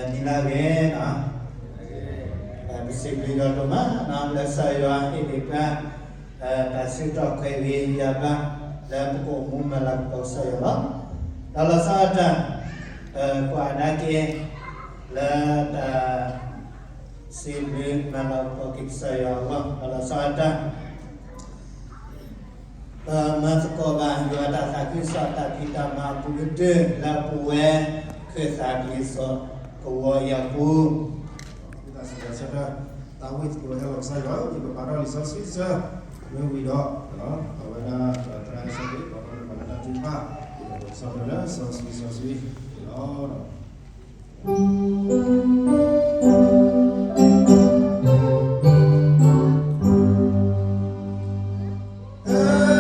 နံၤလၢအဂ့ၤ, ပစံးဘျုးဒီးဒိၣ်မးနီၤ လၢကစၢ်ယွၤဟ့ၣ်န့ၢ်ပှၤ တၢ်ဆၢကတီၢ်ခွဲးဂ့ၤယာ်ဘၣ် လၢပကအိၣ်မူမၤလၤကပီၤကစၢ်ယွၤလီၤ. ဒီးလီၤဆီဒၣ်တၢ် ကွၢ်အါဒၣ်က့ၤ လၢတၢ် စံးဘျုးမၤလၤကပီၤက့ၤကစၢ်ယွၤအဂီၢ် ဒီးလီၤဆီဒၣ်တၢ် ပမၤသကိးဘၣ်ယွၤတၢ်သးခုကစီၣ်တၢ်ဖံးတၢ်မၤအပူၤကတၢၢ် လၢအပူၤဝဲ ခၢၣ်သးကလံၤစိးကဝီၤအံၤအပူၤ တၢ်စံးဆၢ တၢ်ဝံသကိးဟဲလီၤကစၢ်ယွၤ ယကပာ်ထီၣ်လံာ်စီဆှံတဆၢ မ့ၢ်ဝံၤဒီး အဝဲဒၣ် သရၣ်စၢ်က့ၤ ပာ်ထီၣ်န့ၢ်ပှၤလၢတၢ်ထုကဖၣ် ဒီးကဆီၣ်ထွဲလၢစီဆှံစီဆှံန့ၣ်လီၤ. ဟဲလ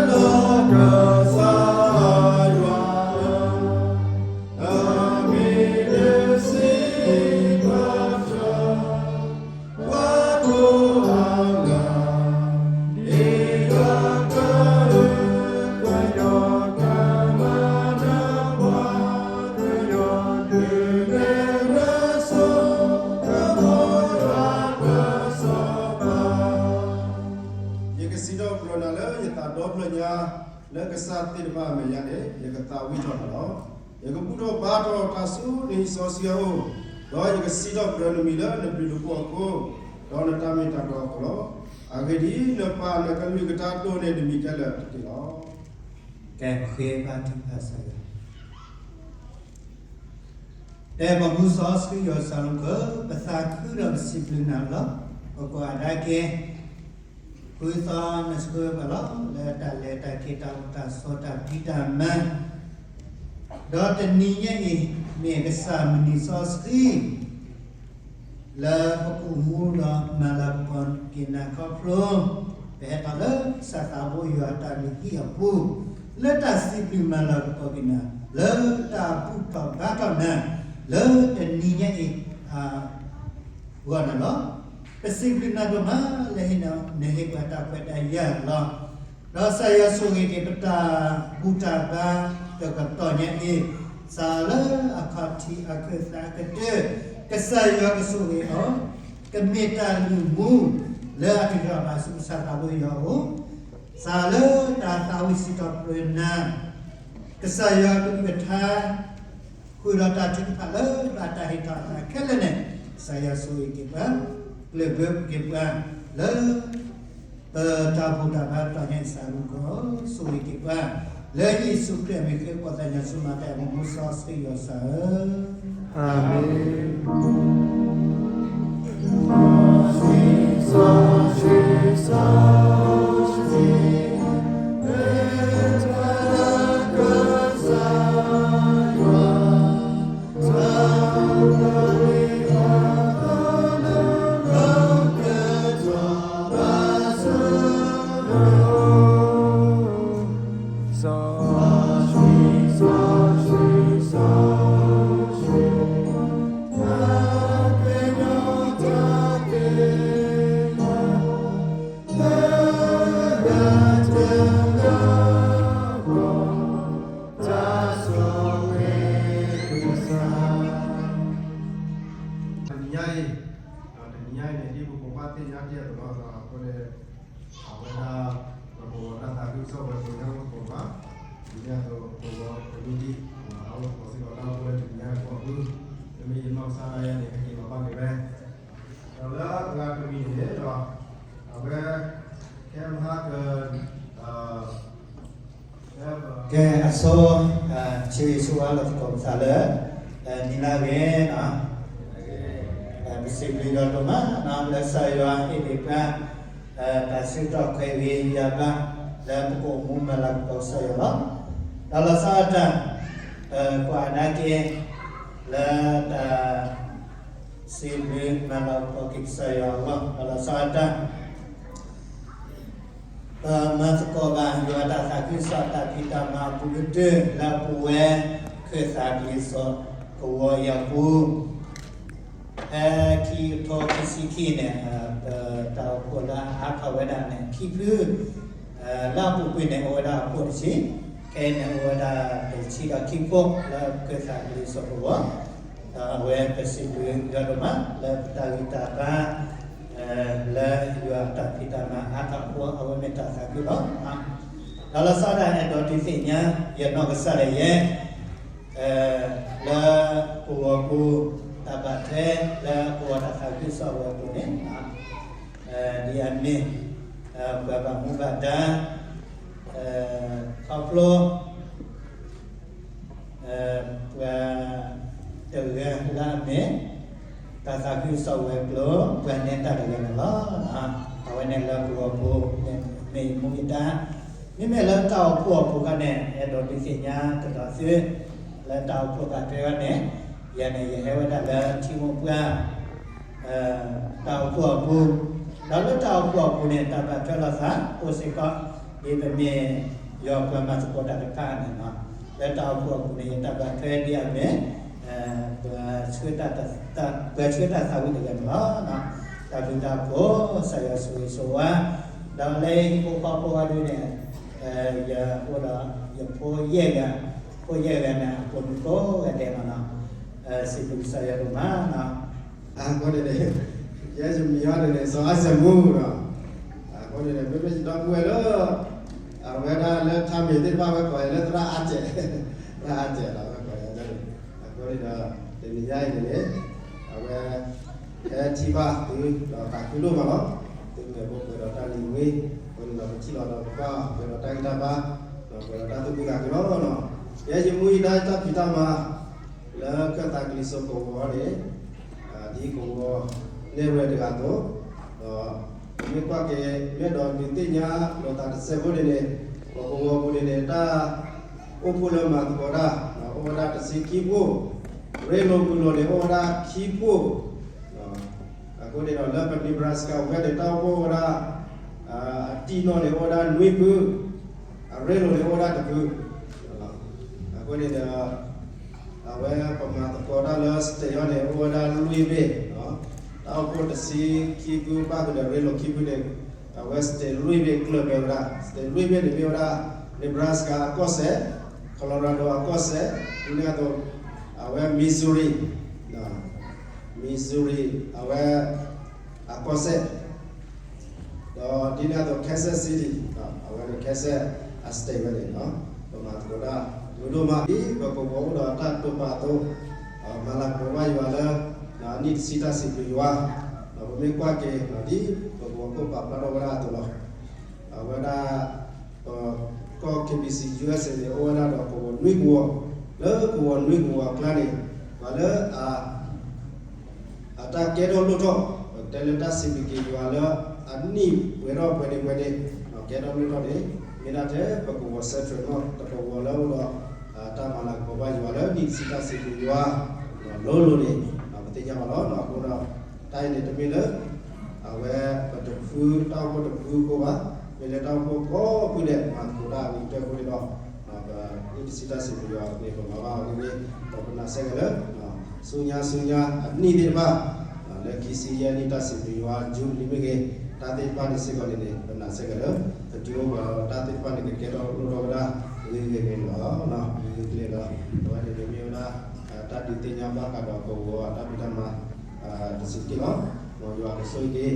ီၤကစၢ်ယွၤဧၢ, အမံၤဒုးစံးဘၣ်တၢ်, ပှၤဒိၣ်အါဂၤ ဒ်ယွၤကလုၢ် ကယီကမၤနၢၤပှၤ ကယီဒုးနဲၣ်နၢၤစိ ကမီယွၤကစီၤပၤ ယကစံးထီၣ်ပတြၢၤနၤလၢယသးဒီဖျၢၣ်ညါ, လၢကစၢ်သ့ၣ်တဖၣ်အမဲာ်ညါန့ၣ် ယကသးဝံၣ်ထီၣ်နၤလီၤ. ယကဘူၣ်ထီၣ်ဘါထီၣ်တၢ်ဆူနဟံၣ်စီဆှံအအိၣ်, ဒီးယကစံးထီၣ်ပတြၢၤနမံၤလၢနဘျုးနဖှိၣ်အဃိ, ဒီးနတၢ်မ့ၢ်တၢ်တီအဃိလီၤ. အဂ့ၢ်ဒ်အံၤ, နပၢ်နကလုၢ်ကထါဒိၣ်န့ၢ်နမံၤခဲလၢာ်တက့ၢ်လီၤ. ကဲပဃ့ဘါထုကဖၣ်ကစၢ်ယွၤ တဲပှၤမူစီဆှံယွၤစၢ်လီၤကၢ, ပသးခုဒီးပစံးဘျုးနၤလီၤ. ပကွၢ်အါဒၣ်က့ၤ ဃုသီနဆှၢပှၤလီၤ လၢတၢ်လဲၤတၢ်က့ၤတၢ်အိၣ်တၢ်ဆိးတၢ်ဖံးတၢ်မၤ, ဒီးတနံၤညါအံၤ မ့ၢ်ကစၢ်မုၢ်နံၤစီဆှံ လၢပကအိၣ်မူဒီးမၤလၤကပီၤက့ၤနၤခီဖျိ, ပဟဲထီၣ်လၢကစၢ်သးဘိယွၤအတၢ်လုၢ်ဟံၣ်အပူၤ, လၢတၢ်စံးဘျုးမၤလၤကပီၤက့ၤနၤ, လၢတၢ်ဘူၣ်ထီၣ်ဘါထီၣ်နၤ, လၢတနံၤညါအံၤ ဂီၢ်နၤလီၤ. ပစံးဘျုးနၤဒိၣ်မး လၢနဟ့ၣ်ပှၤတၢ်ခွဲးတၢ်ယာ်လီၤ. ဒီးကစၢ်ယွၤဆိၣ်ဂ့ၤက့ၤပတၢ်ဘူၣ်တၢ်ဘါတကတီၢ်ညါအံၤ, စးလၢအခီၣ်ထံးအခၢၣ်သးကတၢၢ်, ကစၢ်ယွၤကဆိၣ်ဂ့ၤအီၤ, ကမ့ၢ်တၢ်လုၢ်မူ လၢအကဒိးဘၣ်ဆူကစၢ်သးဘိယွၤအအိၣ်, စးလၢတၢ်သးဝံၣ်စံးထီၣ်ပတြၢၤနၤ ကစၢ်ယွၤကလုၢ်ကထါ ဃုာ်ဒီးတၢ်ထုကဖၣ်လၢဘၣ်တၢ်ဟ့ၣ်ထီၣ်အသးခဲလၢာ်န့ၣ်, ကစၢ်ယွၤဆိၣ်ဂ့ၤက့ၤပှၤ, ကျၢၢ်ဘၢက့ၤပှၤ, လၢ ပတၢ်ဘူၣ်တၢ်ဘါတကတီၢ်ညါအံၤစးလၢကီး, ဆိၣ်ဂ့ၤက့ၤပှၤ, လၢယ့ၣ်ၡူးခရံာ်အမံၤဃ့ပှၤသးညါဆူမၤတၢ်အမူမူစီဆှံယွၤစၢ်ဧၢ, အၤမ့ၣ်. တနံၤညါအံၤ, တနံၤညါအံၤန့ၣ် ဒ်ပကိးပှၢ်သ့ၣ်ညါတ့ၢ်အသိးလီၤ, အဃိန့ၣ် အဝဲဒၣ် ပကဝီၤတၢ်သးခုကစီၣ်ဝဲပှၤညါအိၣ်သကိးဘၣ်, ဒ်န့ၣ်အသိး ပကဝီၤပမ့ၢ်ဒံး အအိၣ်သကိးစ့ၢ်ကီးတၢ်အိၣ်ဖှိၣ်လၢတနံၤညါအံၤအပူၤ, မ့မ့ၢ်ယနီၢ်ကစၢ်ဒၣ်ယဲန့ၣ် ဟဲက့ၤလီၤဘၣ်က့ၤဝဲ ဒီးလၢအဂၤတမံၤန့ၣ်ဒီး အဝဲ ခဲမဟါက ကဲအဆိ ဆၢဂ့ၤဆၢဝါလိာ်သကိးပသးလၢ နံၤလၢအဂ့ၤ, ပစံးဘျုးဒီးဒိၣ်မး လၢကစၢ်ယွၤဟ့ၣ်န့ၢ်ပှၤ တၢ်ဆၢကတီၢ်ခွဲးဂ့ၤယာ်ဘၣ် လၢပကအိၣ်မူမၤလၤကပီၤကစၢ်ယွၤလီၤ. ဒီးလီၤဆီဒၣ်တၢ် ကွၢ်အါဒၣ်က့ၤ လၢတၢ် စံးဘျုးမၤလၤကပီၤက့ၤကစၢ်ယွၤအဂီၢ် ဒီးလီၤဆီဒၣ်တၢ် ပမၤသကိးဘၣ်ယွၤတၢ်သးခုကစီၣ်တၢ်ဖံးတၢ်မၤအပူၤကတၢၢ် လၢအပူၤဝဲ ခၢၣ်သးကလံၤစိးကဝီၤအံၤအပူၤ ဖဲခံကထိခံဆံခံန့ၣ် တၢ်အိၣ်ဖှိၣ်လၢအဟးထီၣ်ဝဲဒၣ်န့ၣ် ခံဖု လၢအပူၤကွံာ်န့ၣ် အိၣ်ဝဲဒၣ်အဖှိၣ်တဆံ, ခဲအံၤန့ၣ် အိၣ်ဝဲဒၣ်တဆံဒီးခံဖှိၣ်လၢခၢၣ်သးကလံၤစိးကဝီၤ, ဒီးအဝဲပစံးဘျုးယွၤဒိၣ်မး လၢပတၢ်ဂံၢ်တၢ်ဘါ လၢယွၤအတၢ်ဖံးတၢ်မၤအါထီၣ်အဃိ အဝဲမ့ၢ်တၢ်သးခုလီၤ. ဒီးလၢစီၤဒၤအဲၣ်ဒိးဒုးသ့ၣ်ညါ ယနီၢ်ကစၢ်ဒၣ်ယဲ လၢကဝီၤပူၤ တၢ်ဘၣ်ထွဲလၢကဝီၤတၢ်သးခုကစီၣ်ဝဲၤပူၤန့ၣ် ဒ်အမ့ၢ် ပှၤဘၣ်မူဘၣ်ဒါ ခီဖျိ ပှၤတဂၤလၢအမ့ၢ် တၢ်သးခုကစီၣ်ဝဲၤကျိၤ ပှၤနဲတၢ်တဂၤန့ၣ်လီၤ. အဝဲန့ၣ်လၢကဝီၤပူၤ မ့ၢ်ယမူယဒါ မ့မ့ၢ်လၢတၢ်အိၣ်ဖှိၣ်အပူၤခါန့ၣ် အဲၣ်ဒိးဒုးသ့ၣ်ညါကဒီးသု လၢတၢ်အိၣ်ဖှိၣ်ဘၣ်ထွဲခါန့ၣ် ယၤန့ၣ် ယဟဲဝဲဒၣ်လၢထံမိၢ်ပှၢ် တၢ်အိၣ်ဖှိၣ်အပူၤ, ဒီးလၢတၢ်အိၣ်ဖှိၣ်အပူၤန့ၣ် တၢ်ဘၣ်ထွဲလိာ်သးအိၣ်စ့ၢ်ကီး ဒ်ပမ့ၢ်ယွၤပှၤမၤသကိးတၢ်တဖၣ်န့ၣ်လီၤ. လၢတၢ်အိၣ်ဖှိၣ်အပူၤန့ၣ် ယတၢ်ဘၣ်ထွဲဒ်အမ့ၢ် ပှၤဆှၢတၢ်သးဝံၣ်တဂၤန့ၣ်လီၤ. တၢ်ဘျုးတၢ်ဖှိၣ် ကစၢ်ယွၤဆိၣ်ဂ့ၤဆိၣ်ဝါ, ဒီးလၢဟံၣ်ဖိဃီဖိအဒုန့ၣ် ယအိၣ်ဒီးယဖိယဲၢ်ဂၤ, ဖိယဲၢ်ဂၤန့ၣ် အဖိမုၣ်ကိးဂၤဒဲးလီၤ. စံးဘျုးကစၢ်ယွၤဒိၣ်မးလီၤ. အဃိန့ၣ်န့ၣ် ယဲယမံၤအီၤန့ၣ်န့ၣ် စီၤအါစဲးမူလီၤ. အဃိန့ၣ်န့ၣ် မ့မ့ၢ်ယဒီပုၢ်ဝဲၢ်လၢ အဝဲဒၣ်လၢထါမ့ၤသ့ၣ်တဖၣ် ဝဲကိးယၤလၢသရၣ်အါစဲး, သရၣ်အါစဲးလီၤ ဝဲကိးယၤန့ၣ်. အဃိန့ၣ်ဒီး တနံၤညါအံၤန့ၣ်န့ၣ် အဝဲ ဟဲထံၣ်ဘၣ်သုဒီးသးခုဒိၣ်မးလီၤ. သုမ့ၢ်ပှဲၤဒီးတၢ်လံၤမ့ၢ် အဃိန့ၣ်ဒီး ပထံၣ်လီၤဒီးပကွၢ်ပှဲၤဒီးတၢ်ဂံၢ်တၢ်ဘါ, ဒီးပှဲၤဒီးတၢ်သူၣ်ဖှံသးညီလီၤ. ယဲယမူယဒါတၢ်ဖံးတၢ်မၤ လၢကသးကလံၤစိးကဝီၤန့ၣ် ဒ်ကဝီၤနဲၣ်ရွဲၣ်တဂၤအသိး, ဒီးပမ့ၢ်ကွၢ်က့ၤ မ့ၢ်အဲၣ်ဒိးဒုးသ့ၣ်ညါလိာ်သးတစဲးဖိန့ၣ်န့ၣ် ပကဝီၤပူၤန့ၣ်န့ၣ် တၢ်အိၣ်ဖှိၣ်လၢမၤသကိးတၢ် အိၣ်ဝဲဒၣ်တဆံခံဖှိၣ်, ရ့လိာ်မုာ်လိာ်န့ၣ် အိၣ်ဝဲဒၣ်ခံဖှိၣ်, အဃိန့ၣ်ဒီး လၢပ Nebraska ဝဲန့ၣ် တၢ်အိၣ်ဖှိၣ်အိၣ်ဝဲဒၣ် အတံၢ်နီၢ်န့ၣ် အိၣ်ဝဲဒၣ်နွံဖု, အရ့လိာ်န့ၣ် အိၣ်ဝဲဒၣ်တဖု. အဃိန့ၣ်ဒီး အဝဲပမၤသကိးတၢ်လၢ state အံၤန့ၣ် အိၣ်ဝဲဒၣ်လွံၢ်ဘ့ၣ်, တၢ်အိၣ်ဖှိၣ်တဆံခံဖု ဘၣ်ဃုာ်ဒီးရ့လိာ်ခံဖုန့ၣ် အဝဲ state လွံၢ်ဘ့ၣ်ကျၢၢ်ဘၢဝဲဒၣ်. state လွံၢ်ဘ့ၣ်န့ၣ်မ့ၢ်ဝဲဒၣ် Nebraska အကီၢ်စဲၣ်, Colorado အကီၢ်စဲၣ်, ဒ်န့ၣ်အသိး အဝဲ Missouri, Missouri အဝဲ အကီၢ်စဲၣ် ဒီးဒ်န့ၣ်အသိး Kansas City, အဝဲန့ၣ် Kansas အ state ဝဲန့ၣ်လီၤ. ပမၤသကိးတၢ်ဒိၣ်ဒိၣ်မး ဒ်ပကဝီၤအိၣ်ဒီးတၢ်တိာ်ပာ်အသိး, မၤလၤကပီၤဘၣ်ယွၤလၢ နံၣ်တဆံတၢ်စံးဘျုးယွၤ, ဒီးပမ့ၢ်ကွၢ်က့ၤ ဒ်ပကဝီၤခိၣ်ပာ်ဖျါထီၣ်ဝဲဒၣ်အသိးလီၤ. အဝဲဒၣ် ပကီၢ် K B C U S A န့ၣ် အိၣ်ဝဲဒၣ်ဒီးကဝီၤနွံကဝီၤ, လၢကဝီၤနွံကဝီၤအကျါန့ၣ် ပှၤလၢအ အတၢ်ကဲထီၣ်လိၣ်ထီၣ် ပကတဲလၢတၢ်စံးဘျုးက့ၤယွၤလၢအနံၣ်ပှဲၤထီၣ်ပှဲၤန့ၣ်ပှဲၤန့ၣ် ကဲထီၣ်လိၣ်ထီၣ်န့ၣ် မ့ၢ်ဒၣ်ထဲပကဝီၤ Central နီၣ် တကဝီၤလၢအိၣ်ဒီး တၢ်မၤလၤကပီၤဘၣ်ယွၤလၢနံၣ်တဆံတၢ်စံးဘျုးယွၤ လိၤလိၤန့ၣ် ပသ့ၣ်ညါဘၣ်လီၤ. အဃိဒီး တၢ်အံၤန့ၣ်တမ့ၢ်လၢ အဝဲပတဖု တၢ်အိၣ်ဖှိၣ်တဖုအဃိဘၣ်, မ့ၢ်လၢတၢ်အိၣ်ဖှိၣ်ကိးဖုဒဲး မၤသကိးတၢ်အဂ့ၤကတၢၢ်အဃိန့ၣ်ဒီး ပနံၣ်တဆံတၢ်စံးဘျုးယွၤန့ၣ် ပမၤဘၣ်အဂ့ၢ်န့ၣ် ဒီးပနာ်စဲကလၢာ် ဆူညါဆူညါအနံၣ်သ့ၣ်တဖၣ် လၢခံဆံယဲၢ်နံၣ်တၢ်စံးဘျုးယွၤ Jubilee မ့ၢ်ဂ့ၤ တၢ်သ့ၣ်တဖၣ်န့ၣ်စ့ၢ်ကီးန့ၣ်န့ၣ် ပနာ်စဲကလၢာ် ပတုၤအိၣ်ပှၤဒီးတၢ်သ့ၣ်တဖၣ်န့ၣ် ကကဲထီၣ်လိၣ်ထီၣ်ဝဲဒၣ် ဂ့ၤဂ့ၤန့ၣ်လီၤ. ဂ့ၤဂ့ၤကျဲၤလီၤ. အဝဲန့ၣ်န့ၣ်မ့ၢ်ဝဲဒၣ် တၢ်ဒုးသ့ၣ်ညါဘၣ်ဃးဒီးကဝီၤတၢ်ဖံးတၢ်မၤ တဆံးတက့ၢ်လီၤ. မ်ယွၤကဆိၣ်ဂ့ၤက့ၤ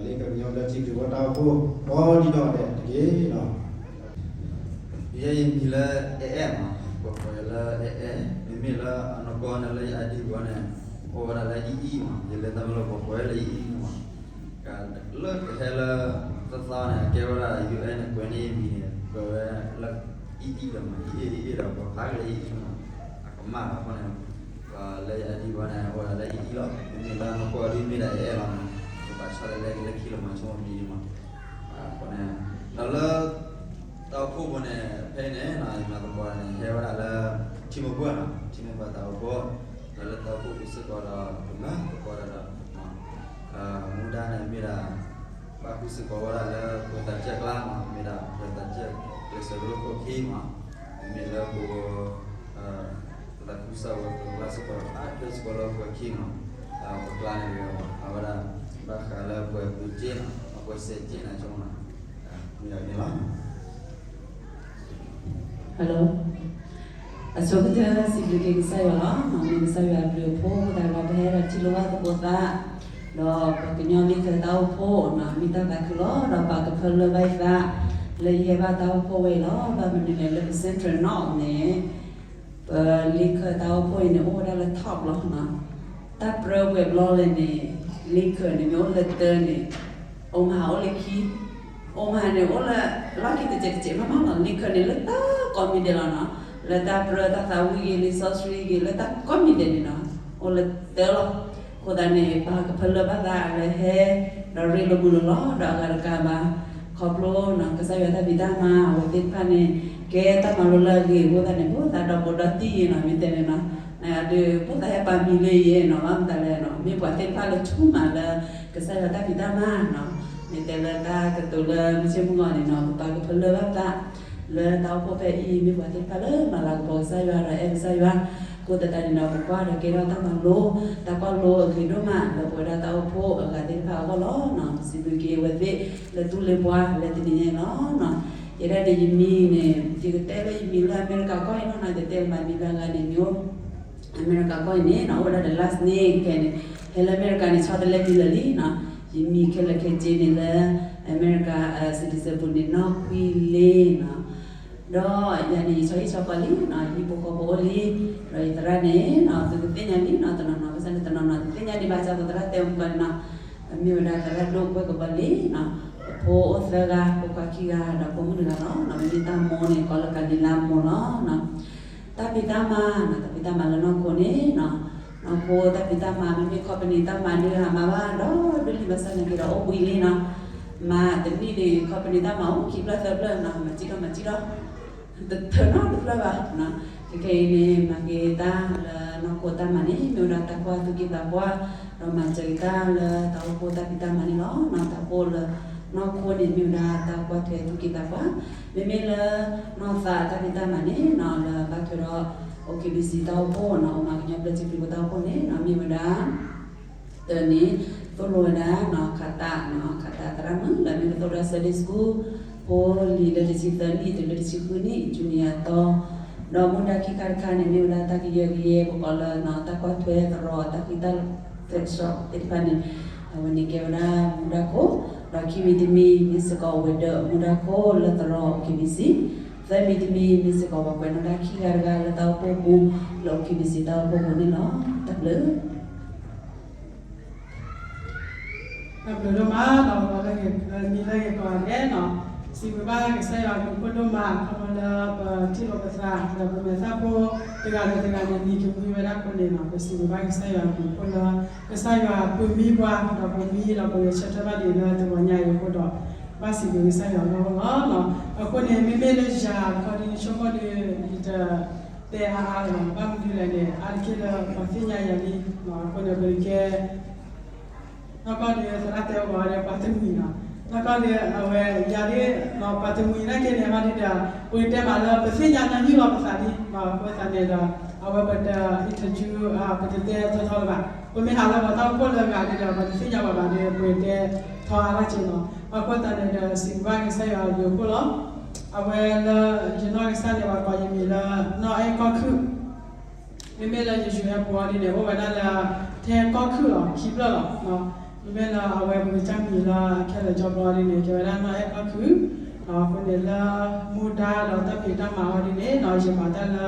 လၢကညီဒီးထံဂ့ၤဝဲတၢ်အိၣ်ဖှိၣ် ကိးဒံနီၢ်ဒဲးတက့ၢ်လီၤ. ယဲယမံၤလၢအဲၣ်အဲၣ်မး, ပှၤကိးယၤလၢအဲၣ်အဲၣ်, မ့မ့ၢ်လၢအနီၢ်ကီၢ်န့ၣ်လၢယအဒံၣ်ဝဲန့ၣ် အိၣ်ဝဲဒၣ်လၢအံၣ်အံၣ်မး, ယလဲၤတၢ်မ့ၢ်လၢပှၤကိးဝဲလၢအံၣ်အံၣ်မး, လၢကဟဲလၢ သီသီန့ၣ် အကဲဝဲဒၣ် ယူၣ်အဲၣ်န့ၣ် ကွဲးန့ၢ်မံၤန့ၣ် ကွဲးဝဲလၢအံၣ်အံၣ်လီၤမး, အံၣ်အ့ၣ်အ့ၣ်ဒီး ပှၤဖးက့ၤလၢအံၣ်အံၣ်မး, အကမၣ်လီၤအဃိန့ၣ် ပှၤလၢယအဒံၣ်ဝဲန့ၣ် အိၣ်ဝဲဒၣ်လၢအံၣ်အံၣ်လီၤ, မ့မ့ၢ်လၢနီၢ်ကီၢ်ဒ်မ့ၢ်ဒၣ်အဲၣ်အဲၣ်လီၤမး, ပဘၣ်ဆီတလဲကလၢခံလီၤမး ဆိကမိၣ်ဒ်န့ၣ်မး, အဃိန့ၣ် ဒီးလၢ တၢ်အိၣ်ဖှိၣ်ပူၤန့ၣ် ဖဲအံၤန့ၣ် ယမၤသကိးန့ၣ် ဟဲဝဲဒၣ်လၢ ထံမိၢ်ပှၢ်နီၤ, ထံမိၢ်ပှၢ်တၢ်အိၣ်ဖှိၣ်, ဒီးလၢတၢ်အိၣ်ဖှိၣ်ပူၤစ့ၢ်ကီးဒီး ပမၤသကိးဒီး မူဒါန့ၣ်မ့ၢ်ဒၣ် ဘၣ်ဃုစ့ၢ်ကီးဝဲဒၣ်လၢပှၤသးစၢ်ကျါမး, မ့ၢ်ဒၣ်ပှၤသးစၢ် ကျဲးစၢးကလိခိၣ်ခံမး, မ့မ့ၢ်လၢပဝဲ ပသးခုကစီၣ်ဝဲပကျါစ့ၢ်ကီး အါဒၢစ့ၢ်ကီးလၢပှၤခံမး, ပကျါန့ၣ် အဝဲဒၣ် ဘၣ်ဃးလၢပှၤပူၤက့နီၤ, ပှၤစဲးက့နီၤ ဆိကမိၣ်နီၤ, မ့ၢ်ဒ်န့ၣ်လီၤ. Hello. အဆိကတၢၢ်စံးဘျုးက့ၤကစၢ်ယွၤလီၤ. မ့ၢ်ကစၢ်ယွၤအဘျုးအဖှိၣ်အဃိသတးဒီး ပဟဲဒီးထံၣ်လိာ်ဘၣ်သကိးသး, ဒီးပှၤကညီလၢခၢၣ်သးအိၣ်ဖှိၣ် မ့ၢ်တၢ်သးခုလီၤ. ဒီးပာ်ကဖၢလၢၢ်ဘၣ်ယသး လၢယဟဲဘၣ်တၢ်အိၣ်ဖှိၣ်ဝဲအံၤလီၤ. ဘၣ်မနုၤလဲၣ် လၢပ Central North န့ၣ် ပလ့ခၢၣ်တၢ်အိၣ်ဖှိၣ်အံၤန့ၣ် အိၣ်ဝဲဒၣ်လၢ top လီၤ. တၢ်ပြၢပှဲၤဘျီလဲၣ်န့ၣ် လ့ခၢၣ်န့ၣ် မ့ၢ်အိၣ်လၢတၢန့ၣ် Omaha အိၣ်လၢခံ, Omaha န့ၣ် အိၣ်လၢ လီၢ်ခံတစဲးတစဲးမးမးလီၤ. လ့ခၢၣ်န့ၣ် လၢတၢ်ကိးမံၤဒဲးလီၤနီၤ. လၢတၢ်ပြၢတၢ်သးဝံၣ်ဂ့ၤ လံာ်စီဆှံဂ့ၤ လၢတၢ်ကိးမံၤဒဲးန့ၣ်နီၤ အိၣ်လၢတၢလီၤ. အဃိသတးန့ၣ် ပာ်ကဖၢလၢၢ်ဘၣ်သးလၢဟဲ ဒီးရ့လိာ်မုာ်လိာ်လီၤ. ဒီးအဂၤတကးဘၣ် ခီဖျိနီၤ ကစၢ်ယွၤတၢ်ဖံးတၢ်မၤ အဝဲသ့ၣ်တဖၣ်န့ၣ် ကဲတၢ်မၤလိလၢအဂ့ၤအဃိသတးန့ၣ် ဘၣ်သးဒီးဘိးဒီတံၢ်ယဲနီၤ မ့ၢ်တဲန့ၣ်နီၤ. နဒုး ဘၣ်သးဟဲပာ်မံၤလၢယဲနီၤ ဘၣ်မတၤလဲၣ်နီၤ မ့ၢ်ပှၤသ့ၣ်တဖၣ်လၢဆူၣ်မးလၢ ကစၢ်ယွၤတၢ်ဖံးတၢ်မၤနီၤ. မ့ၢ်တဲလၢတၢ်ကတိၤလၢမုၢ်ဆ့ၣ်မုၢ်ဂီၤန့ၣ်နီၤ ပပာ်ကဖၢလၢၢ်ဘၣ်သး လၢတၢ်အိၣ်ဖှိၣ်ဖဲအံၤ မ့ၢ်ပှၤသ့ၣ်တဖၣ်လၢမၤလၤကပီၤကစၢ်ယွၤဒီးအဲၣ်ကစၢ်ယွၤ အဃိသတးန့ၣ်ဒီး ပကွၢ်ဒီးကဲထီၣ်တၢ်မၤလိ တၢ်ကွၢ်လိအဂ့ၤဒိၣ်မး လၢပဝဲဒၣ်တၢ်အိၣ်ဖှိၣ်အဂၤသ့ၣ်တဖၣ်အဂီၢ်လီၤ. စံးဘျုးက့ၤအဝဲသ့ၣ်လၢသူလ့ၤပှၤလၢတနံၤညါအံၤလီၤ. ယဲဒၣ်န့ၣ်ယမံၤန့ၣ် ယကတဲလၢယမံၤလၢအမဲရကၤကီၢ်အံၤလီၤနီၤ ယတဲမးမံၤလၢအဂၤန့ၣ်မ့ၢ် အမဲရကၤကီၢ်အံၤန့ၣ်နီၤ အိၣ်ဝဲဒၣ်ဒီး last name ခဲန့ၣ် ဟဲလၢအမဲရကၤန့ၣ် ဆီတလဲမံၤလၢာ်လံနီၤ. ယမံၤခဲလၢာ်ခဲဆ့န့ၣ်လၢ အမဲရကၤ citizen ပူၤန့ၣ် နီၢ်ကွံလ့နီၤ. ဒီးယၤန့ၣ် ယဆီဟံၣ်ဆီဃီလံနီၤ ယဟံၣ်ဖိဃီဖိအိၣ်လံ. ဒီးယသရၣ်န့ၣ်နီၤ သုကသ့ၣ်ညါလံနီၤ တနီၤနီၤ ဘၣ်ဆၣ်န့ၣ် တနီၤနီၤတသ့ၣ်ညါဒံးဘၣ် ဒ်သိးသရၣ်တဲမုၢ်ကီၢ်န့ၣ်နီၤ အမ့ၢ်ဝဲဒၣ်သရၣ်ဒိၣ်ကွဲၢ်ကဘီလ့နီၤ. အဖိအိၣ်သၢဂၤ ဖိခွါခံဂၤ ဒီးဖိမုၣ်တဂၤလီၤ. မ့မ့ၢ်တၢ်မိၢ်န့ၣ် ကိးလၢကၤလံၤလါမိၢ်လီၤ. တၢ်ဖံးတၢ်မၤနီၤ တၢ်ဖံးတၢ်မၤလၢနီၢ်ခိန့ၣ်နီၤ နီၢ်ခိတၢ်ဖံးတၢ်မၤ မ့မ့ၢ် company တၢ်မၤဒုးဟးမၤဘၣ်ဒီးဒုးလံဘၣ်ဆၣ်န့ၣ်က့ၤဒီးအိၣ်ဘှံးလံနီၤ. မၤတနံၣ်န့ၣ် company တၢ်မၤအိၣ်ခံဖျၢၣ်သၢဖျၢၣ်နီၤ မၤစံၣ်ထီၣ်မၤစံၣ်ထီၣ် တထၢၣ်နီတဖျၢၣ်ဘၣ်နီၤ. ခဲခဲအံၤန့ၣ် မၤက့ၤတၢ်လၢနီၢ်ခိတၢ်မၤန့ၣ် မ့ၢ်ဝဲဒၣ်တၢ်ကွၢ်သူၣ်က့သးပှၢ် ဒီးမၤစၢၤက့ၤတၢ်လၢတၢ်အိၣ်ဖှိၣ်တၢ်ဖံးတၢ်မၤန့ၣ်လီၤ. တၢ်အိၣ်ဖှိၣ်လၢနီၢ်ခိန့ၣ် မ့ၢ်ဝဲဒၣ်တၢ်ကွၢ်ထွဲသူၣ်က့သးပှၢ်. မ့မ့ၢ်လၢနီၢ်သးတၢ်ဖံးတၢ်မၤန့ၣ်နီၤ လၢဘၣ်ထွဲဒီး အိၣ် KBC တၢ်အိၣ်ဖှိၣ်နီၤ အိၣ်မၤကညီဘျၢထံခရံာ်ဖိတၢ်အိၣ်ဖှိၣ်န့ၣ်နီၤ မ့ၢ်ဝဲဒၣ် တၢ်န့ၣ် သိၣ်လိဝဲဒၣ်နီၤ ခးတးနီၤ ခးတးသရၣ်မုၣ်လၢမ့ၢ်ကသိၣ်ဒီး Sunday School ဖိလံၤလၢတဆံသၢနံၣ်တုၤလၢတဆံဃုနံၣ် Junior သီ ဒီးမူဒါခံခါတခါန့ၣ် မ့ၢ်ဝဲဒၣ်တၢ်ကယၢကယဲ ပကိးလၢနီၤ တၢ်ကွၢ်ထွဲသရိာ် တၢ်ဃံတၢ်လၤ သ့ၣ်တဖၣ်န့ၣ် အဝဲန့ၣ်ကဲဝဲဒၣ်မူဒါခိၣ် ဒီးခံမံၤတမံၤ မ့ၢ်စ့ၢ်ကီးဝဲၤဒၢးမူဒါခိၣ်လၢသရိာ် အိၣ် KBC သၢမံၤတမံၤ မ့ၢ်စ့ၢ်ကီးပှၤကွဲးနီၣ်တၢ်ခံဂၤတဂၤလၢတၢ်အိၣ်ဖှိၣ်ပူၤ လၢအိၣ် KBC တၢ်အိၣ်ဖှိၣ်ပူၤန့ၣ်လီၤ. တၢ်ဘျုး တၢ်ဘျုးဒိၣ်မးနီၤ လၢဂ့ၤ နံၤလၢဂ့ၤကီးဂၤဒဲးနီၤ စံးဘျုးဘၣ်ကစၢ်ယွၤအဘျုးအဖှိၣ်ဒိၣ်မး ခီဖျိလၢပထံၣ်လိာ်ပသး ဒီးပမဲာ်သၣ်ဖိတဂၤဒီးတဂၤန့ၣ် နံၤကမှံဝဲဒၣ်အဃိန့ၣ်နီၤ ပစံးဘျုးဘၣ်ကစၢ်ယွၤအဘျုးအဖှိၣ်လၢ ကစၢ်ယွၤပၢၤမံပှၤ ဒီးပမံဒီးပဂဲၤဆၢထၢၣ်ဘၣ်ဒံးလၢတဂီၤညါအံၤအဃိဒီး ဘၣ်စံးဘျုးကစၢ်ယွၤအဘျုးအဖှိၣ်လီၤ. အဃိန့ၣ် မ့မ့ၢ်လၢယၤခီဒ်ဆိကမိၣ်ဒီး ယတ တဲအါအါလီၤ ဘၣ်မနုၤလဲၣ်န့ၣ် အါတက့ၢ်လၢပှၤသ့ၣ်ညါယၤလံ အဃိန့ၣ် ပကကဲ နီၢ်ကီၢ်ဒီးသရၣ်တဲအီၤဒီးပှၤတမှံၤနီၤ နီၢ်ကီၢ်ဒီးအဝဲယၤဒ် ပှၤတမှံၤနာ်က့န့ၣ် ဟီဒ်ဒီး ပကတဲမးလၢပသ့ၣ်ညါညီနုၢ်လီၤပသးလံ အဃိသတးန့ၣ်ဒီး အဝဲပတ interview ပတတဲထီထီလၢၤဘၣ် ပမ့ၢ်ဟးလၢပှၤတၢ်အိၣ်ဖှိၣ်လၢအဂၤဒ်ဒီး ပတသ့ၣ်ညါဘၣ်ဘၣ်ဒီး ပတဲထီအါထီၣ်က့နီၤ အဃိသတးန့ၣ်ဒီး စံးဘျုးဘၣ်ကစၢ်ယွၤအဘျုးအဖှိၣ်လီၤ. အဝဲလၢယနီၢ်ကစၢ်န့ၣ် ပှၤကိးယမံၤလၢ နီၢ်အဲၣ်ကီၢ်ခုၣ် မ့မ့ၢ်လၢယယုၢ်ဟဲပူၤအီၤဒ်န့ၣ် အိၣ်ဝဲဒၣ်လၢ ထဲကီၢ်ခုၣ်လီၤ ခံဖျၢၣ်လီၤ. မ့မ့ၢ်လၢအဝဲပကစၢ်မံၤလၢအခဲလၢာ်ကၠီဘျီဒ်န့ၣ် ကဲဝဲဒၣ်နီၢ်အဲၣ်ကီၢ်ခုၣ် အဃိန့ၣ်လၢ မူဒါဒီးတၢ်ဖံးတၢ်မၤအီၤဒ်န့ၣ် ယမၤတၢ်လၢ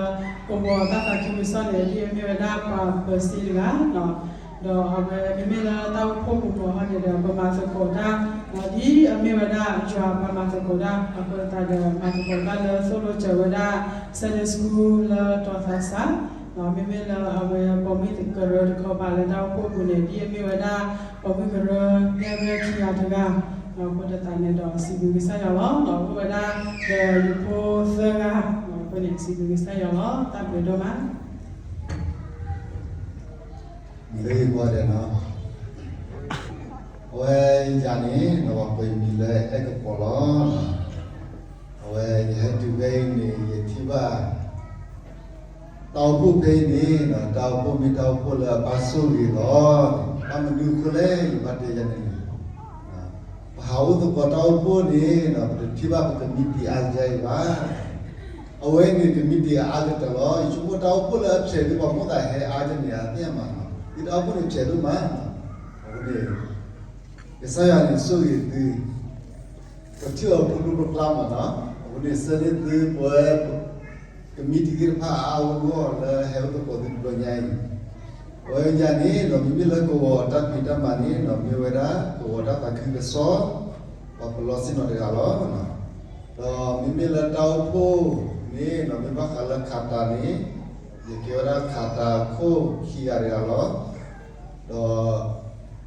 ကဝီၤတၢ်သးခုကစီၣ်န့ၣ် ဒ်အမ့ၢ်ဝဲဒၣ်ပှၤပၢၤစ့တဂၤ ဒီးအဝဲမ့မ့ၢ်လၢတၢ်အိၣ်ဖှိၣ်ပူၤမီၤဟီန့ၣ်ဒီး ပမၤသကိးတၢ် ဒ်အမ့ၢ်ဝဲဒၣ်ယွၤပှၤမၤသကိးတၢ် အဃိသတးဒီး မၤသကိးတၢ်လၢသိၣ်လိစၢၤဝဲဒၣ် Sunday School လၢတီၤသးစၢ် မ့မ့ၢ်လၢအဝဲပိာ်မုၣ်ကရၢတခီပၤလၢတၢ်အိၣ်ဖှိၣ်ပူၤန့ၣ် ဒ်အမ့ၢ်ဝဲဒၣ်ပိာ်မုၣ်ကရၢ နဲၣ်ရဲၣ်ခံဂၤတဂၤ အဃိသတးန့ၣ်ဒီး စံးဘျုးကစၢ်ယွၤလီၤ. အိၣ်ဝဲဒၣ်ဒီးယဖိသၢဂၤ အဃိန့ၣ် စံးဘျုးကစၢ်ယွၤလီၤ. တၢ်ဘျုးဒိၣ်မး မ့ၢ်လၢယဂီၢ်ဒီးနီၤ, အဝဲယၤန့ၣ် ပှၤကိးယမံၤလၢအဲၣ်ကပီၤလီၤ. အဝဲယဟဲတုၤဖဲအံၤန့ၣ် ယထံၣ်ဘၣ် တၢ်အိၣ်ဖှိၣ်ဖဲအံၤန့ၣ် တၢ်အိၣ်ဖှိၣ်မ့ၢ်တၢ်အိၣ်ဖှိၣ်လၢအဘၣ်ဆိၣ်ဂ့ၤလီၤ. ဘၣ်မနုၤအဃိလဲၣ် ယဘၣ်တဲယၤန့ၣ်န့ၣ် ပဟးအိၣ်သကိးတၢ်အိၣ်ဖှိၣ်န့ၣ် ပတထံၣ်ဘၣ်ပကမံတံာ်အါယါအံၤဘၣ်. အဝဲန့ၣ် committee အါကတၢၢ်လီၤ. ယဆိကမိၣ်တၢ်အိၣ်ဖှိၣ်လၢအဖျဲးဒ်ပှၤမိၢ်သးဟဲအါန့ၣ် အသ့ၣ်ညါမးနီၤ, ဒ်တၢ်အိၣ်ဖှိၣ်န့ၣ်ဖျဲးဒိၣ်မးနီၤ. အဃိန့ၣ် ကစၢ်ယွၤန့ၣ်ဆိၣ်ဂ့ၤသု ပထံၣ်အီၤပူၤဒိၣ်ပူၤဖျါမးနီၤ. အဃိန့ၣ် ဆၢန့ၢ်သုပဝဲ committee သ့ၣ်တဖၣ်အါအါဂီၢ်ဂီၢ်လၢဟဲအိၣ်သကိးသုတဘျီညါအံၤ, အဝဲညါန့ၣ်ဒီး မ့မ့ၢ်လၢကဝီၤတၢ်ဖံးတၢ်မၤန့ၣ်ဒီး မ့ၢ်ဝဲဒၣ်ကဝီၤတၢ်သးခုကစီၣ် ပှၤပလီၢ်ဆ့ၣ်နီၤတဂၤလီၤ. ဒီးမ့မ့ၢ်လၢတၢ်အိၣ်ဖှိၣ်န့ၣ်ဒီး မ့ၢ်ဘၣ်ဃးလၢ Qatar န့ၣ် ယကဲဝဲဒၣ် Qatar ခိၣ်ခံဂၤတဂၤလီၤ.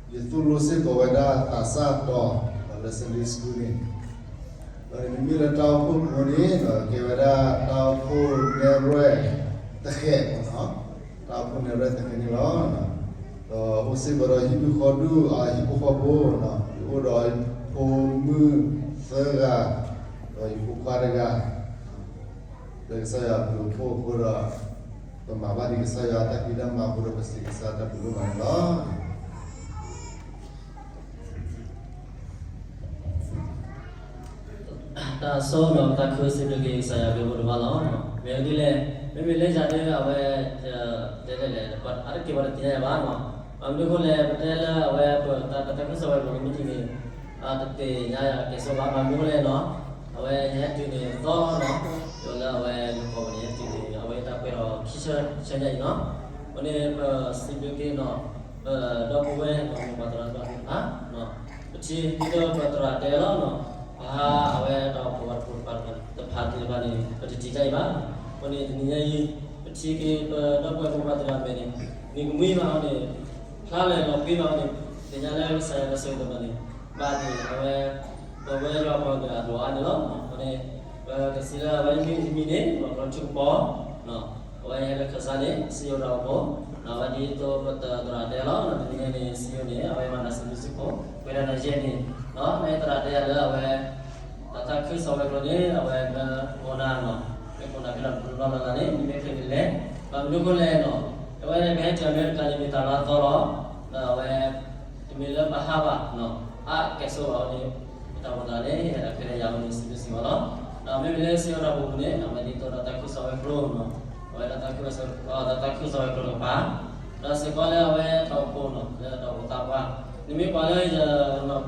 ဒီး ယသိၣ်လိစ့ၢ်ကီးဝဲဒၣ်သးစၢ်တီၤ ဒီးလၢ Sunday School န့ၣ်, ဒီးမ့မ့ၢ်လၢတၢ်အိၣ်ဖှိၣ်ပူၤန့ၣ်ဒီး ကဲဝဲဒၣ်တၢ်အိၣ်ဖှိၣ်နဲၣ်ရွဲၣ်တဃဲးမးနီၤ, တၢ်အိၣ်ဖှိၣ်နဲၣ်ရွဲၣ်တဃဲးန့ၣ်လီၤ. ဒီးအိၣ်စ့ၢ်ကီးဒီးဟံၣ်ဒူၣ်ဃီဒူၣ် အဟံၣ်ဖိဃီဖိ, ယအိၣ်ဒီးဖိမုၣ်သၢဂၤ, ဒီးယဖိခွါတဂၤ လၢကစၢ်ယွၤအဘျုးအဖှိၣ်အဃိဒီး ပမၤဘၣ်ဒံးကစၢ်ယွၤအတၢ်ဖံးတၢ်မၤအဃိဒီး ပစံးကစၢ်တၢ်ဘျုးဒိၣ်မးန့ၣ်လီၤ. တၢ်ဆိဒီးတၢ်ခုစံးဘျုးက့ၤကစၢ်ယွၤအဘျုးအဖှိၣ်ဒိၣ်မးလီၤ. မ့ၢ်ဒ်လဲၣ်, မ့မ့ၢ်လၢယၤဒ်အဝဲ တဲဒ်လဲၣ်, အါတက့ၢ်ပှၤတသ့ၣ်ညါယၤဘၣ်နီၤ. ဘၣ်မနုၤအဃိလဲၣ်, ပတဲလၢအဝဲပတၢ်သးခုကစီၣ်ဝဲၤကျိၤ committee န့ၣ် တသ့ၣ်ညါယၤကဲၣ်ဆိးဘၣ်. ဘၣ်မနုၤအဃိလဲၣ်နီၤ, အဝဲယဟဲတုၤန့ၣ်သီနီၤ, ယိၤလၢအဝဲယကိးပူၤန့ၣ် ယဟဲတုၤန့ၣ် အဝဲတၢ်ကွဲးဒီးခံဆၢဆၢညါအံၤနီၤ. အဃိန့ၣ် ပစံးဘျုးက့ၤနီၤ ပဒီပုၢ်ဝဲၢ်နီၤ မ့ၢ်ပှၤသရၣ်သ့ၣ်တဖၣ်, ပထံၣ်ဒ်သိးပသရၣ်တဲလီၤနီၤ, ပဟးအဝဲတၢ်အိၣ်ဖှိၣ်ဝဲတပူၤတပၤတဖၣ်သ့ၣ်တဖၣ်န့ၣ် ပတထံၣ်တၢ်အံၤဘၣ်. အဃိန့ၣ် တနံၤညါအံၤ ပထံၣ်က့ၤပဒီပုၢ်ဝဲၢ်မိၢ်ပၢ်သရၣ်မဲာ်န့ၣ် နံၤကမှံဘၣ်အီၤန့ၣ် ဖျါလဲၤလီၤကွံဘၣ်အီၤန့ၣ် သ့ၣ်ညါလၢကစၢ်ယွၤကဆိၣ်ဂ့ၤတဘျီန့ၣ် ဘၣ်န့ၣ် အဝဲ ပဝဲယွၤပှၤကလုာ်အဒိၣ်အါန့ၣ်လီၤ. အဃိန့ၣ် ပကစံးလၢအဝဲမ့ၢ်တမံၤန့ၣ် ပှၤကီၢ်ထံကပီၤ အဝဲဟဲလၢခၢၣ်စးန့ၣ် စံယိၣ်တၢ်အိၣ်ဖှိၣ်, အဝဲဒ်သိးပသရၣ်တဲလီၤ တနံၤညါန့ၣ် စံယိၣ်န့ၣ် အဝဲမၤတၢ်စံးဘျုးစံးဖှိၣ် ပှဲၤဒၣ်နၤယဲၢ်န့ၣ် နသရၣ်တဲယၤလၢအဝဲ တၢ်သးခုကစီၣ်ဝဲၤကျိၤန့ၣ် အဝဲမ့ၢ်ကိးနၤနီၤ, မ့ၢ်ကိးနၤဖဲလၢတဘျီလၢ်လၢ်န့ၣ် မ့မ့ၢ်ခဲန့ၣ်လဲၣ်, ဘၣ်မနုၤအဃိလဲၣ်နီၤ, အဝဲန့ၣ်ပဟဲတုၤအမဲရကၤန့ၣ်မ့ၢ်တၢ်လၢအသီလီၤ. ဒီးအဝဲ တမ့ၢ်လၢပဟးဘၣ်နီၤ, အါကဲၣ်ဆိးဘၣ်အဃိန့ၣ် ပတၢ်အိၣ်ဖှိၣ်သရၣ်န့ၣ် ဟဲဒၣ်ဖဲဒၣ်ယၤအဃိန့ၣ် စံးဘျုးစံးဖှိၣ်လီၤ. ဒီးမ့မ့ၢ်လၢစံယိၣ်တၢ်အိၣ်ဖှိၣ်ပူၤန့ၣ် အဝဲဒ်သိးတၢ်သးခုကစီၣ်ဝဲၤကျိၤနီၤ, အဝဲတၢ်သးခုကစီၣ်ဝဲၤကျိၤတကပၤ ဒီးစ့ၢ်ကီးလၢအဝဲတၢ်အိၣ်ဖှိၣ်နီၤ လၢတၢ်အိၣ်ဖှိၣ်သးပှၢ်, နမ့ၢ်ကွၢ်လၢယနီၣ်က့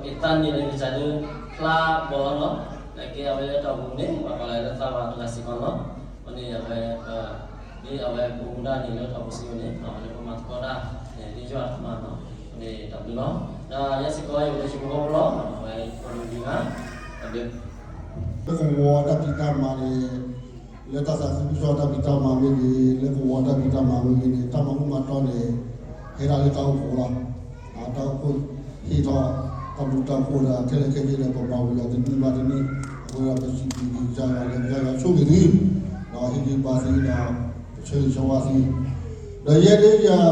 ၤသးန့ၣ်လၢယကစၢ်ဒုးဖျါဘီလီၤနီၤ, နာ်က့အဝဲလၢတၢ်အိၣ်ဖှိၣ်န့ၣ် ပှၤပာ်လီၤလၢသးပှၢ်တဂၤစ့ၢ်ကီးလီၤ. အဃိန့ၣ် အဝဲ ဒ်အဝဲပမူဒါန့ၣ်လၢတၢ်အိၣ်ဖှိၣ်စံယိၣ်န့ၣ် လၢပမၤသကိးတၢ်န့ၣ် ဒ်ယွၤအမၤနီၤ, အဃိန့ၣ်တၢ်ဘျုးလီၤ. ဒီးယဲစ့ၢ်ကီးယအိၣ်လၢဟံၣ်ဖိဃီဖိလီၤ, အဝဲယကိးန့ၣ်ဒံးဂၤ တၢ်ဘျုး လၢကဝီၤတၢ်ဖံးတၢ်မၤန့ၣ် လၢတၢ်သးခုကစီၣ်တၢ်ဖံးတၢ်မၤမ့ၢ်ဂ့ၤ, လၢကဝီၤတၢ်ဖံးတၢ်မၤမ့ၢ်ဂ့ၤန့ၣ် တၢ်မၤမူမၤတီၢ်န့ၣ် ဟဲဒၣ်လၢတၢ်အိၣ်ဖှိၣ်လီၤ. တၢ်အိၣ်ဖှိၣ်ဟ့ၣ်ထီၣ် တၢ်ဘျုးတၢ်ဖှိၣ်ဒီး ခဲလၢာ်ခဲဆ့ဒီး ပဘၣ်ဝံၤလီၤတနံၤဘၣ်တနံၤ, အဃိဒီးပစံးဘျုးက့ၤကစၢ်ယွၤလၢကစၢ်ယွၤဆိၣ်ဂ့ၤသု, ဒီးဟ့ၣ်ဂံၢ်ဘါသုဒီး ပဆၢဂ့ၤဆၢဝါသု ဒီးယဲဒၣ်ယမံၤန့ၣ်ဒ်တလိၣ်လၢယဆိ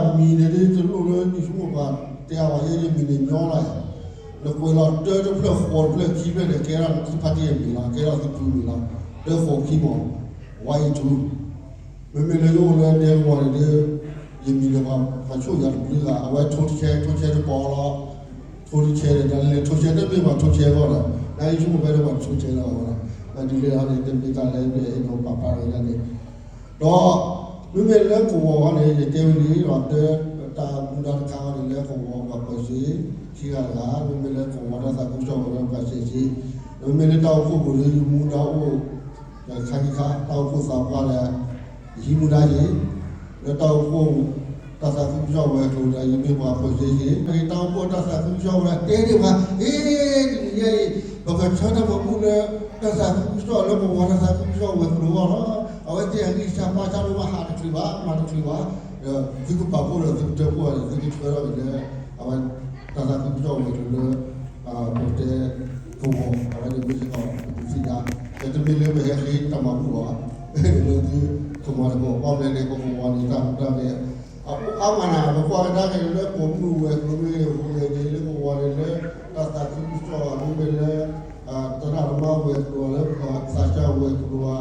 ကမိၣ်ပှၤတဲအါဘၣ်, ယဲယမံၤန့ၣ်ညီလီၤ. နကွဲးလီၤတၢတဖျၢၣ်ဃီတဖျၢၣ်ခံဖျၢၣ်န့ၣ် ကဲထီၣ်သုဖါတံၢ်အမံၤလီၤ, ကဲထီၣ်သုဖုမံၤလီၤ, တၢဃီခံမး, ဝါအံၤထူ မ့မ့ၢ်လၢယအိၣ်လၢဒဲကဝီၤန့ၣ်ဒီး ယမံၤန့ၣ်ပှၤဆိၣ်ယၤတဘျုးဂၤ, အဝဲထိတဆဲ ထိဆဲတပီၤလီၤ, ထိတဆဲန့ၣ် တၢ်လဲၤထိဆဲတမ့ၢ်ပှၤထိဆဲအဂီၢ်ဒီး နာ်က့ဆိကမိၣ်ဖဲန့ၣ်ပှၤထိဆဲလီၤအဂီၢ်ဒီး ဘၣ်ဒ်လဲၣ်အံၤန့ၣ် တမ့ၢ်တၢ်လၢပအဲၣ်ဒိးပာ်ဖျါထီၣ်ဒ်န့ၣ် ဒီး မ့မ့ၢ်လၢကဝီၤန့ၣ် ယတဲဝဲလံဒီး တၢ်မူဒါတခါအံၤန့ၣ် လၢကဝီၤပှၤပၢၤစ့ခံဂၤတဂၤ, မ့မ့ၢ်လၢကဝီၤတၢ်သးခုကစီၣ်ဝဲၤကျိၤပှၤစ့စ့, ဒီးမ့မ့ၢ်လၢတၢ်အိၣ်ဖှိၣ်ပူၤဒီး ယမူဒါအိၣ် ဒီးခါခံခါ တၢ်အိၣ်ဖှိၣ်သးပှၢ်ဒီး ယဟံးမူဒါယ့ၤ လၢတၢ်အိၣ်ဖှိၣ်တၢ်သးခုကစီၣ်ဝဲၤကျိၤဒီး ယမ့ၢ်ပှၤပၢၤစ့စ့, တၢ်အိၣ်ဖှိၣ်တၢ်သးခုကစီၣ်ဝဲၤကျိၤတဲဒၣ်ပှၤ အ့ တနံၤညါအံၤ ပကဆှၢတၢ်မၤဘူၣ်လၢ တၢ်သးခုကစီၣ်လၢပဝီၤတၢ်သးခုကစီၣ်ဝဲၤကျိၤအဂီၢ်လီၤ. အဝဲသ့ၣ်အဂံၢ်စၢ်ဘါစၢ်ဒိၣ်မး ဟးတချုးဘၣ် မၤတချုးဘၣ်, ဒီးသုကပာ်ဖှိၣ်ဒီး သုကတၢၢ်ဖှိၣ်ဒီး သုကဆှၢထီၣ်က့ၤလၢ အဝဲတၢ်သးခုကစီၣ်ဝဲၤကျိၤလၢ ပတဲကဝီၤ အဝဲန့ၣ်မ့ၢ်စ့ၢ်ကီး ပစံးဒၣ် ဒီးတမ့ၢ်လၢပဟဲဃ့တၢ်မၤဘူၣ်ဘၣ်, လၢသုကမၤသကိးအီၤမ့ၢ်န့ၣ် ပကဝီၤန့ၣ် တၢ်မူဒါမ့ၢ် အါမးနၤ ပကွၢ်ကဒါက့ၤလၢပိာ်မုၣ်ဝဲၤကျိၤမ့ၢ်ဂ့ၤ ဟူးဂဲၤဂ့ၤလၢကဝီၤန့ၣ် လၢတၢ်သးခုကစီၣ် မ့မ့ၢ်လၢ သရၣ်သမါဝဲၤကျိၤ လၢသးစၢ်ဝဲၤကျိၤ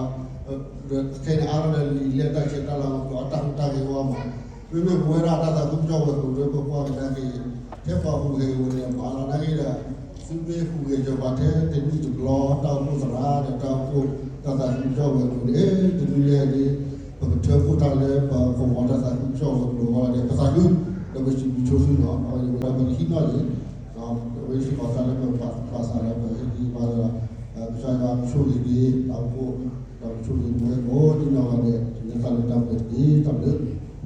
ဒီးခဲအံၤန့ၣ် အါထီၣ်ဒီးလံာ်လဲၢ်တၢ်ဆဲးတၢ်လၤဝဲၤကျိၤ အတၢ်ဟူးတၢ်ဂဲၤဝဲမး မ့မ့ၢ်ပဝဲဒၣ်တၢ်သးခုကစီၣ်ဝဲၤကျိၤလၢပကွၢ်ကဒါက့ၤ ထဲပှၤဟူးဂဲၤဝဲန့ၣ် ပာ်လီၤနာ်က့ဒီး သုမ့ၢ်ဟူးဂဲၤကၢၤပှၤထဲတနံၣ်တဘျီ တၢ်အိၣ်ဖှိၣ်သရၣ်ဒီးတၢ်အိၣ်ဖှိၣ် တၢ်သးခုကစီၣ်ဝဲအကျိၤန့ၣ် တနံၤညါအံၤန့ၣ် ပကထၢဖှိၣ်တၢ်လၢပကဝီၤတၢ်သးခုကစီၣ်ဝဲအကျိၤအဂီၢ်န့ၣ် ပသးခု ဒီးပစံးဘျုးဆိသုလီၤ. အဝဲန့ၣ်ဝဲဒၣ်ပကဟံးန့ၢ်န့ၣ် အဝဲစ့ၢ်ကီးတၢ်လၢပဘၣ်သးလၢပဟ့ၣ်ဂံၢ်ဘါလီၤ. ကစၢ်ယွၤကဆိၣ်ဂ့ၤက့ၤ တၢ်အိၣ်ဖှိၣ် ဒီးကဆိၣ်ဂ့ၤပဝဲကိးဒံနီၢ်ဂၤဒဲး